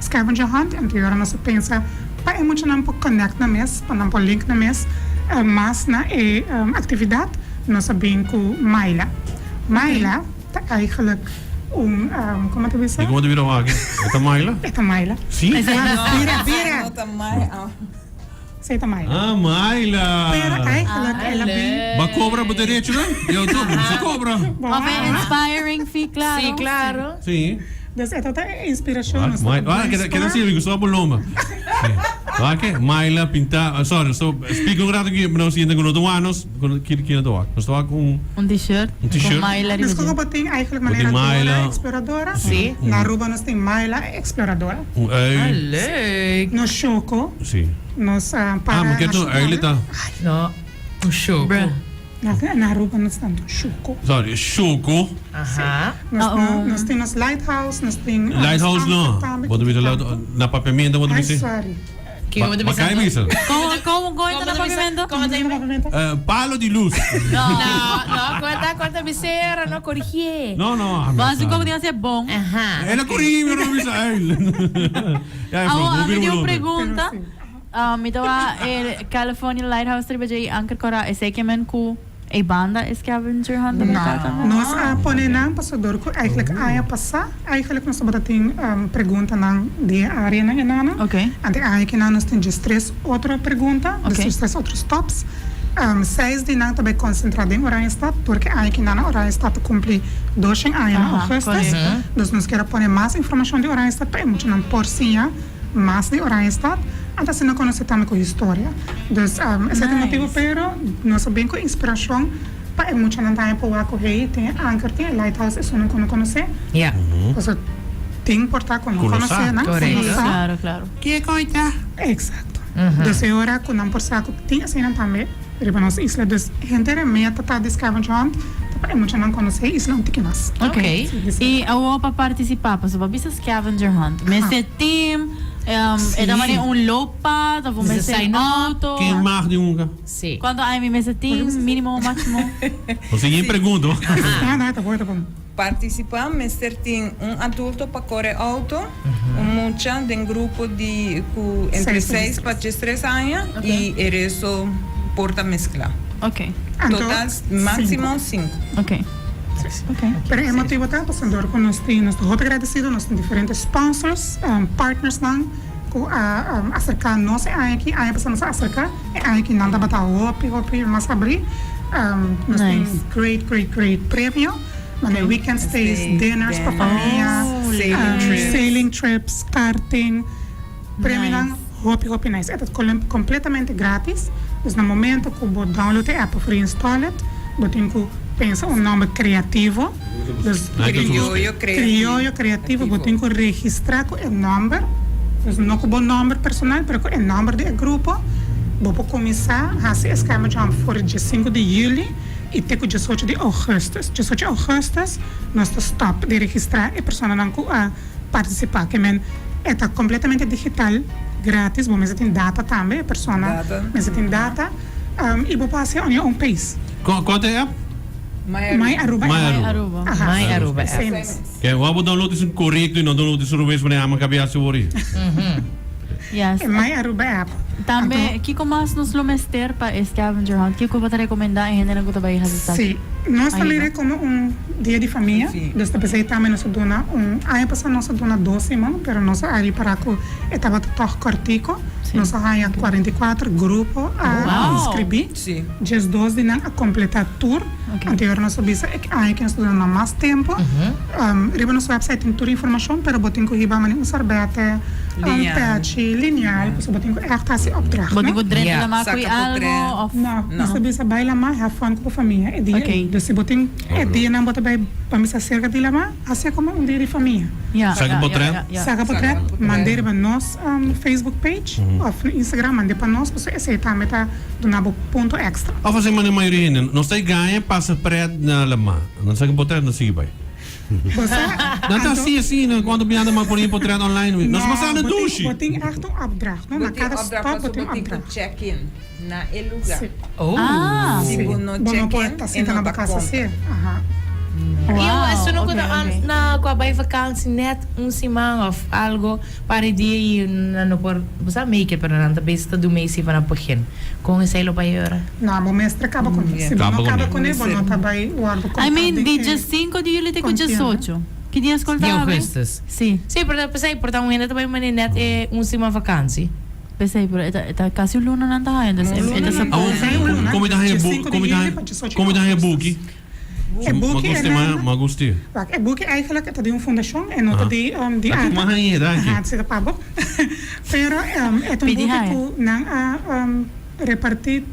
scavenger hunt, anto e ora nos a pensa pa e muchanan por connect nan mes, pa nan por link nan mes mas na e actividad, nos a bin cu Myla. Myla ta eigenlijk un, como ta bisa? Di como ta bira wak? E ta Myla? E ta Myla. Si? Bira, bira. No ta Myla. Si ta Myla. Ah, Myla. Pero eigenlijk el a bin. Bo a cobra bo derechonan? Di autor, bo mester cobra. Of e inspiring fee, claro. Si, claro. Si. Dus e ta e inspiracion. Wak, Myla. Ah, keda, keda sirbi, gusto bo lomba. Si. Wak, Myla pinta, sorry, so speak un rato ki nos yende ku no ta wak nos, ki ki no ta wak. Nos ta wak un. Un t-shirt. Un t-shirt. Ku Myla riba Nos dje. komo bo tin eigenlijk Bo tin manera Dora Myla. Exploradora. Si. Na Aruba nos tin Myla Exploradora. Un ui. Ah, leuk. Nos shoko. Si. Nos para Ah, mi ke un ui ta. No, un shoko. Bruh. Na Aruba nos ta un shoko. Sorry, shoko. Aha. Nos nos tin nos lighthouse, nos tin Lighthouse no. Bo ta bisa na papiamento bo ta bisa. Ay, sorry. Kiko bo ta bisa? Ba kai bisa. Como como como ta na papiamento? Como ta na papiamento? Palo di luz. No, no, cuenta cuenta bisera, no corrigie. No, no. Bo haci como tin haci bon. Aha. El a corrigi mi, no bisa el. Ya, Awo, bo ami bira tin un un pregunta. Mi ta wak e California Lighthouse riba dje i Anker Kora esei ke men ku e banda e scavenger hunt tabata No, tambe? nos a pone nan pasobra dor ku eigenlijk aña pasá eigenlijk nos tabata tin preguntanan di e areanan enana. Anto e aña kinan nos tin diestres otro pregunta, diestres otro stops. Seis di nan ta bai konsentrá den Oranjestad porque aña kinan Oranjestad ta kumpli doshen aña na augustus. Dus nos kier a pone mas informashon di Oranjestad pa e muchanan por siña. Mas di Oranjestad, anto asina conoce tambe cu historia. Dus esey ta e motibo pero nos a bin cu inspiracion pa e muchanan tambe por wak cu hey tin e anker tin e lighthouse esunnan cu no conoce. Pasobra tin por ta cu no conoce nan, cu no sa. Kico ta? Exacto. Dus e ora cu nan por sa cu tin eseynan tambe riba nos isla. Dus henter e meta ta di scavenger hunt ta pa e muchanan conoce e isla un tiki mas. Ok. Y awor pa participa, pasobra bo bisa scavenger hunt, mester team, e ta manera un looppaad of un mester auto. Ken mag di hunga? Si. Cuanto aña mi mester tin, minimo o maximo? Bo sigui pregunta. No, ta bon, ta bon. Partisipá mester tin un adulto pa kore outo, un mucha den grupo di ku entre seis pa diestres aña i e resto por ta mesklá. Total máksimo sinku. Pero e motibo ta pasobra dor ku nos tin, nos ta hopi agradesido, nos tin diferente sponsors, partnersnan ku a aserká nos e aña aki, aña pasá nos a aserká, e aña aki nan tabata hopi hopi mas abrí. Nos tin great great great premio. Mane weekend stays, dinners pa famia, sailing trips, karting, premionan hopi hopi nice. E ta completamente gratis, dus na momento cu bo download e app of reinstall it, bo tin cu pensa un nomber creativo, dus crioyo creativo, bo tin cu registra cu e nomber, dus no cu bo nomber personal, pero cu e nomber di e grupo, bo por cuminsa haci e scavenger hunt for diesinco di juli. I te ku diesocho di ougùstùs. Diesocho ougùstùs nos ta stòp di registrá e personanan ku a partisipá. Ke men e ta kompletamente digital, grátis. Bo mester tin data tambe, e persona mester tin data. I bo por hasi on your own pace. Kua ta e app? My Aruba app. My Aruba. Aha. My Aruba app. Esei mes. Ke wou bo download esun korekto i no download esun robes manera ama kabia hasi wori. Yes. E My Aruba app. Tambe, Anto. kiko mas nos lo mester pa e scavenger hunt? Kiko bo ta rekomendá e hendenan ku ta bai hasi esaki? Sí. Nos ta Aida. mira komo un dia di famia. Sí. Dus ta p'esei tambe nos a duna un, aña pasá nos a duna dos siman, pero nos a ripará ku e tabata tòg kòrtiku. Sí. Nos a haña 44 grupo a Wow! inskribí. Sí. Diesdos di nan a kompletá tur. Ok. Anterior nos a bisa e aña ku nos ta duna nan mas tempu. Riba nos website tin tur informashon, pero bo tin ku hiba manera un sorbete, un pechi, lineal, pasobra bo tin ku ègt hasi opdracht, Bo tin no? ku drenta Ja, lama saka kui potret. algo of? No, nos ta bisa bai lama, have fun ku bo famia e dia Ok. ei. Dus si bo tin e dianan bo ta bai pa misa serka di lama, hasié komo un dia di famia. Ja, Saka ja, ja, potret. ja, ja. Saka potret, mand'é riba nos Facebook page of na Instagram, mand'é pa nos, pasobra esei tambe ta duna bo punto extra. Of asina manera mayoria hende nos ta e gaña pasa pret na lama. Nan sa ke potret nan sigui bai. Bo sa, Nan ta anto. hasi asina cuando mi anda mal pone potret online. Nos No, pasa na bo tin, dushi. bo tin echt un opdracht, no? Bo Na tin cada opdracht stop paso bo tin bo tin ku opdracht. check in na e luga. Si. Oh. Ah. Si Si. bo no Bo no check por in, ta e sinta no na bo ta casa konta. si. Aha. I esun ku ta na ku a bai vakansi nèt un siman òf algo par di dia i nan no por bo sa make it pero nan ta bes ta duna e si pa nan begin. Kon esei lo bai ora? No, bo mester kaba kuné. Si bo no kaba kuné bo no ta bai wòrdu I kontá mean den di e diesinko di juli te ku kontienda. diesocho. Ki dia skol Di ta habri? augustus. Si. Si, pero ta p'esei por ta un hende ta bai mane nèt e un siman vakansi. P'esei, pero e ta e ta kasi un luna nan ta haya, dus e e ta Awor, suppose. Un luna, kon mi ta haña bu, diesinko kon di mi ta juli haña, pa diesocho kon mi ta haña augustus. buki? E buki Ma e gusti, ma, nan, ma gusti. wak, e buki eigenlijk e ta di un fundashon, e no ta Aha. di di Aki ata. ma haña e danki. Aha, si ta pa bo. Pero e ta un Pidi buki haña. ku nan a reparti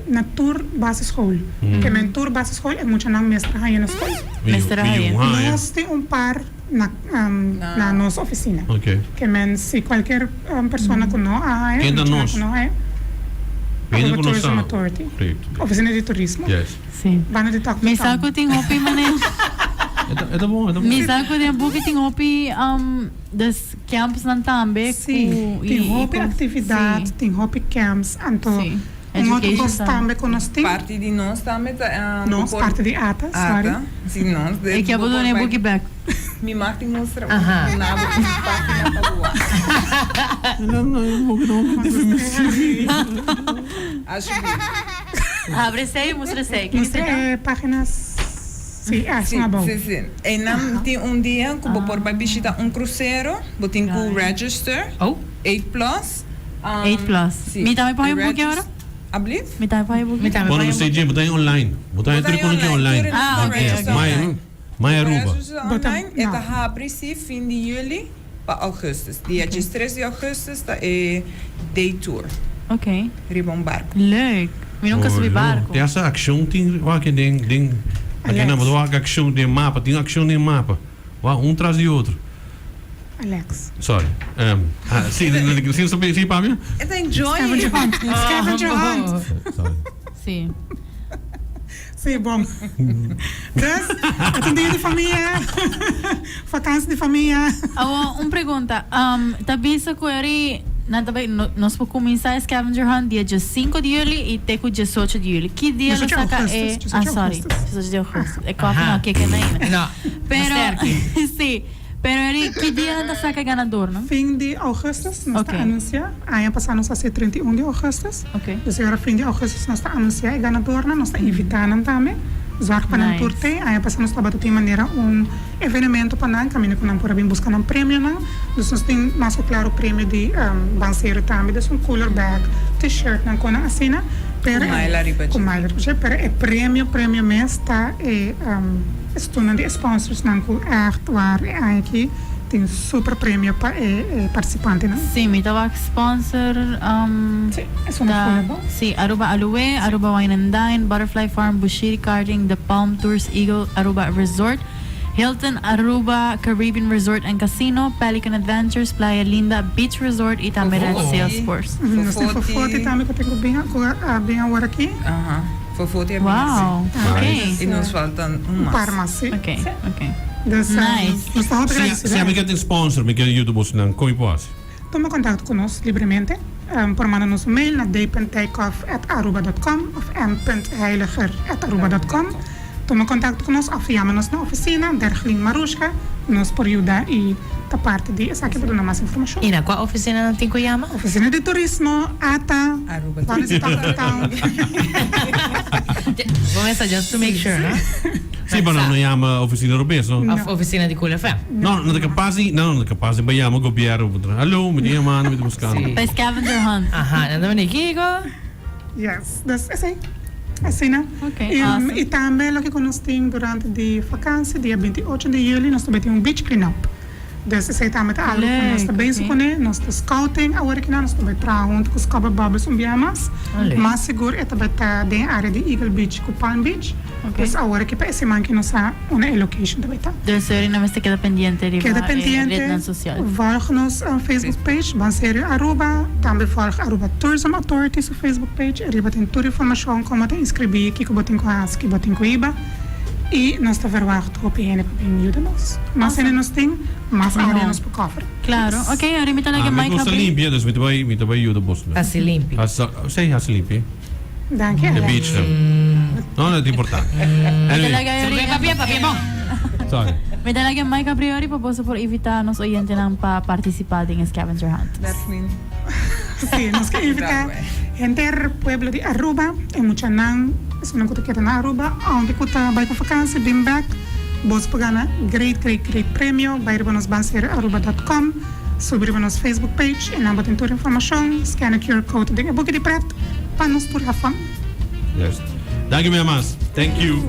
na tur basisschool. Ke men tur basisschool e muchanan mester haña na skol. Mester a Mi yu haña. haña. Nos tin un par na na nos oficina. Ok. Ke men si cualkier persona cu no a haña, Ken ta muchanan nos? cu no haña, Hende Aruba cu nos Tourism ta. Authority. Correcto. Oficina di Turismo. Yes. Si. Banda di Talk to Mi sa Town. cu tin hopi mane. E ta, e ta bon, e ta bon. Mi sa cu den buki tin hopi des camps nan tambe Si, cu tin i hopi cu actividad, si. tin hopi camps, anto Si. Un otro Education kos tambe. tambe ku nos tin. Parti di nos tambe ta. Nos, parti di ata, sorry. Ata, si nos. E ke bo duna e buki bek. Mi mag tin mustra un nabo un pagina pa bo wak. Alsjeblieft. Abre esei, mustra esei. Ke Mustra e pagina si, asina abou. Si, si. Einan tin un dia ku bo por bai bishita un krusero, bo tin ku register. Eight plus. Eight plus. Mi tambe por haña un buki ahora? Ablief? Mi tambe por haña un buki? Mi tambe Bueno, por haña mi un sey buki. Jim, bo ta online. Bo ta tur kono ki online. Ah, ok, ok. My, my Aruba. Bo ta, Online, e ta no. habri si fin di juli pa augustus. Dia diestres di augustus ta e day tour. Ok. Riba un barco. Leuk. Mi nunca subi barco. Te hasta accion tin wak den den aki nan bo ta wak accion den mapa, tin accion den mapa. Wak un tras di otro. Alex. Sorry. Um, ah, sí, sí, sí, sí, Pablo? E ta enjoy. Scavenger hunt. Scavenger hunt. Sorry. Sí. Sí, bon. Dus, het un dia di famia. Vakantie di famia. Awo, un pregunta. Um, ta bisa ku eri nan ta bai, no, nos por kuminsá e scavenger hunt dia diesinco di juli i te ku diesocho di juli. Ki dia lo 18 saka e, augustus, ah, 18 sorry, augustus. 18 di augustus. E koffie no a keken ainda. No. Pero, Sterki. sí. Pero eri, ki dia nan ta saka e ganador, no? Fin di augustus nos ta Ok. anuncia. Aña pasá nos a hasi 31 di augustus. Ok. Dus e ora fin di augustus nos ta anuncia e ganadornan, nos ta invita nan tambe. Zorg pa nan Nice. tur te. Aña pasá nos tabata tin manera un evenemento pa nan, kaminda ku nan por a bin buska nan premionan. Dus nos tin mas ku klaro premio di Bansero tambe, dus un cooler bag, t-shirtnan, konan asina. Pero Ku maila riba dje. Ku maila riba dje. Pero e premio, premio mes ta e. Estunan di e sponsorsnan ku ègt waar e aña aki tin super premio pa e partisipantenan. Sí, mi ta wak sponsor Sí, esun ta full bo. sí, Aruba Aloe, Aruba Wine and Dine, Butterfly Farm, Bushiri Karting, The Palm Tours, Eagle Aruba Resort, Hilton Aruba Caribbean Resort and Casino, Pelican Adventures, Playa Linda Beach Resort y tambe Red Fofoti. Sales Force. Nos tin Fofoti. Fofoti tambe ku tin ku bin ku a bin awor aki. Aha. Fofoti a bini Wow, si. ok. Y nos faltan un Un mas. par mas, si. Ok, ok. Dus, Nice. nos ta hopi Si, agradecido. si ami ke tin sponsor, mi ke yuda bosonan, kon mi por hasi? Tuma contacto cu nos libremente. Por manda nos un mail na d.dijkhoff@aruba.com of m.heiliger@aruba.com. Tuma contacto cu nos of yama nos na oficina, Derglin Marushka, nos por yuda y ta parti di esaki pa duna mas informacion. Y na cua oficina nan tin cu yama? Oficina di Turismo, ata, Aruba Juan is talk to town. Bo mester just to make sure, no? Sí, pero nan no yama oficina robes, no? Of oficina di Cool FM. No, nan ta capaz di, no, nan ta capaz di bay yama gobierno. Hallo, mi tin yamando, mi ta buscando. Sí. Pa scavenger hunt. Aha, nan ta bini, Kiko? Yes, dus esei. Asina. Ok, I, awesome. i tambe loke ku nos tin durante di vakansi, dia 28 di juli, nos ta bai tin un beach clean up. Dus esei tambe ta algu ku nos ta Leuk, bezig ok. kuné. Nos ta scouting awor aki nan, nos ta bai traha huntu ku Scobber Bubbles un bia mas. Ah, leuk. Mas sigur e ta bai ta den e area di Eagle Beach ku Palm Beach. Ok. Dus awor aki pa e siman ki nos sa unda e location ta bai ta. Dus sorry nan mester keda pendiente riba Keda e pendiente, rednan social. volg nos Facebook page, Banserio Aruba, tambe volg Aruba Tourism Authority su Facebook page, riba tin tur informacion como ta inscribi, kico bo tin cu haci, ki bo tin cu hiba, y nos ta verwacht hopi hende pa bin yuda nos. Mas hende nos tin, mas area nos por cover. Claro, ok, ahora mi ta laga Ah, mi mic gusta habri. limpia, dus mi ta bai, mi ta bai yuda bos. Haci limpi. Haci, sí, haci limpi. Danki E Alex. beach nan. No, no ta importante. Anyway. Mi ta laga Papia, papia bon. Sorry. Mi ta laga mic a priori pa boso por invita nos oyentenan pa participa den e scavenger hunt. Daphne. Sí, nos ke invita henter pueblo di Aruba, e muchanan, esunnan ku ta keda na Aruba, aunke ku ta bai ku vakansi, bin bek, boso por gana great, great, great premio. Bai riba nos banseraruba dot com, subi riba nos Facebook page, e nan bo tin tur informashon, scan e QR code den e buki di pret pa nos tur have fun. Juist. Danki mi amas. Thank you.